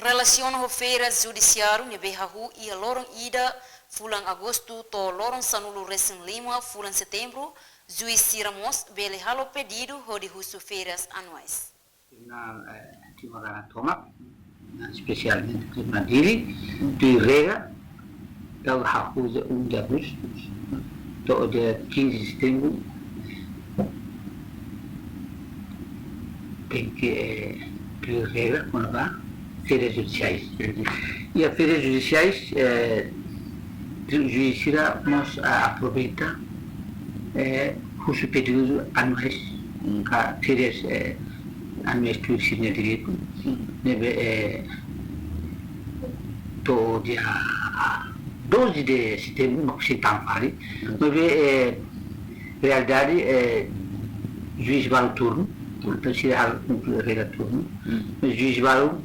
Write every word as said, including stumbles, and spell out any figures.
Relasiona ho férias judisiáriu ne'ebé hahú iha loron ida fulan Agostu to'o loron sanulu resin lima fulan Setembru, juís sira mós bele halo pedidu hodi husu férias anuais. Tribunál, eh, Timor laran tomak, nah, espesialmente Tribunál Dili, tuir regra, tau hahú dia um de agosto to'o dia quinze de setembro, tenke, eh, tuir regra kona-ba férias judisiais. Iha férias judisiais, eh, ju-, juís sira mós, ah, aproveita, eh, husu pedidu anuais, ka férias, eh, anuais tuir sira-nia direitu. Ne'ebé, eh, to'o dia doze de setembro, mak sei tan fali. Ne'ebé, eh, realidade, eh, juís balu turnu, entaun sira halo kumpre regra turnu. Mas juís balu